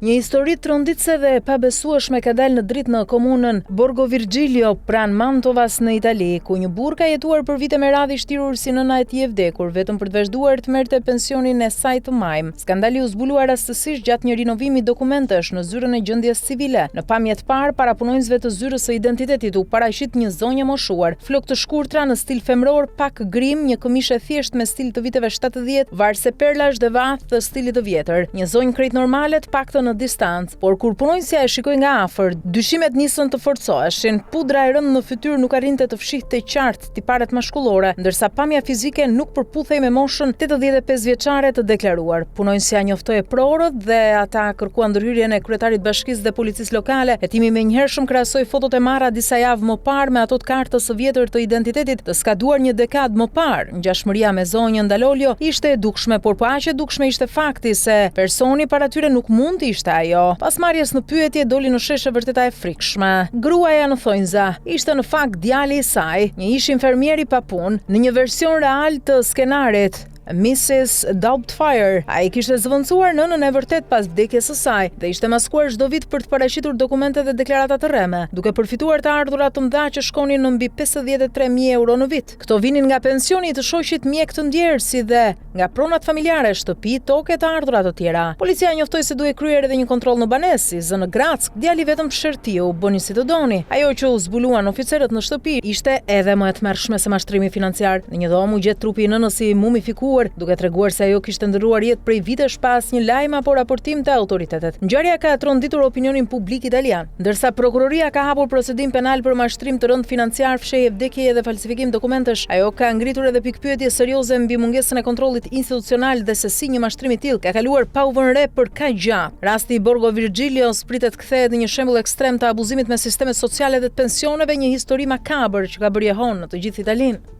Një histori tronditëse dhe e pabesueshme ka dalë në dritë në komunën Borgo Virgilio, pranë Mantovas në Itali, ku një burrë ka jetuar për vite me radhë i shtirur si nëna e tij e vdekur, vetëm për të vazhduar të merrte pensionin e saj të majmë. Skandali u zbulua rastësisht gjatë një rinovimi dokumentesh në zyrën e gjendjes civile. Në pamje të parë, para punonjësve të zyrës së identitetit u paraqit një zonjë e moshuar, Flokë të shkurtra në stil femëror, pak grim, një këmishë e thjeshtë me stil të viteve 70, varëse perlash dhe vathë të stilit të vjetër. Një zonjë krejt normale, të paktën në distancë. Por kur punonjësja e shikoi nga afër, dyshimet nisën të forcoheshin. Pudra e rëndë në fytyrë nuk arrinte të fshihte qartë tiparet mashkullore, ndërsa pamja fizike nuk përputhej me moshën 85 vjeçare të deklaruar. Punonjësja njoftoi eprorët dhe ata kërkuan ndërhyrjen e kryetarit të bashkisë dhe policisë lokale. Hetimi i menjëhershëm krahasoi fotot e marra disa javë më parë me ato të kartës së vjetër të identitetit të skaduar një dekadë më parë. Ngjashmëria me zonjën Dall'Olio ishte e dukshme, por po aq e dukshme ishte fakti se personi para tyre nuk mund të ishte ajo. Pas marrjes në pyetje doli në shesh e vërteta e frikshme. Gruaja në thonjza ishte në fakt djali i saj, një ish infermier i papunë, në një version real të skenarit. Mrs. Doubtfire. Ai kishte zëvendësuar nënën e vërtetë pas vdekjes së saj dhe ishte maskuar çdo vit për të paraqitur dokumente dhe deklarata të rreme, duke përfituar të ardhura të mëdha që shkonin në mbi 53.000 euro në vit. Këto vinin nga pensioni i të shoqit mjek të ndjerë, si dhe nga pronat familjare, shtëpi, tokë e të ardhura të tjera. Policia njoftoi se duhej kryer edhe një kontroll në banesë, i zënë në grackë, Djali vetëm psherëtiu, bëni si të doni. Ajo që u zbuluan oficerët në shtëpi ishte edhe më e tmerrshme se mashtrimi financiar. Në një dhomë u gjet trupi i nënës i mumifikuar, duke treguar se ajo kishte ndërruar jetë prej vitesh pa asnjë lajm apo raportim te autoritetet. Ngjarja ka tronditur opinionin publik italian, ndërsa prokuroria ka hapur procedim penal për mashtrim të rëndë financiar, fshehje vdekjeje dhe falsifikim dokumentesh. Ajo ka ngritur edhe pikëpyetje serioze mbi mungesën e kontrollit institucional dhe se si një mashtrim i tillë ka kaluar pa u vënë re për kaq gjatë. Rasti i Borgo Virgilios pritet të kthehet në një shembull ekstrem të abuzimit me sistemet sociale dhe të pensioneve, një histori makabër që ka bërë jehonë në të gjithë Italinë.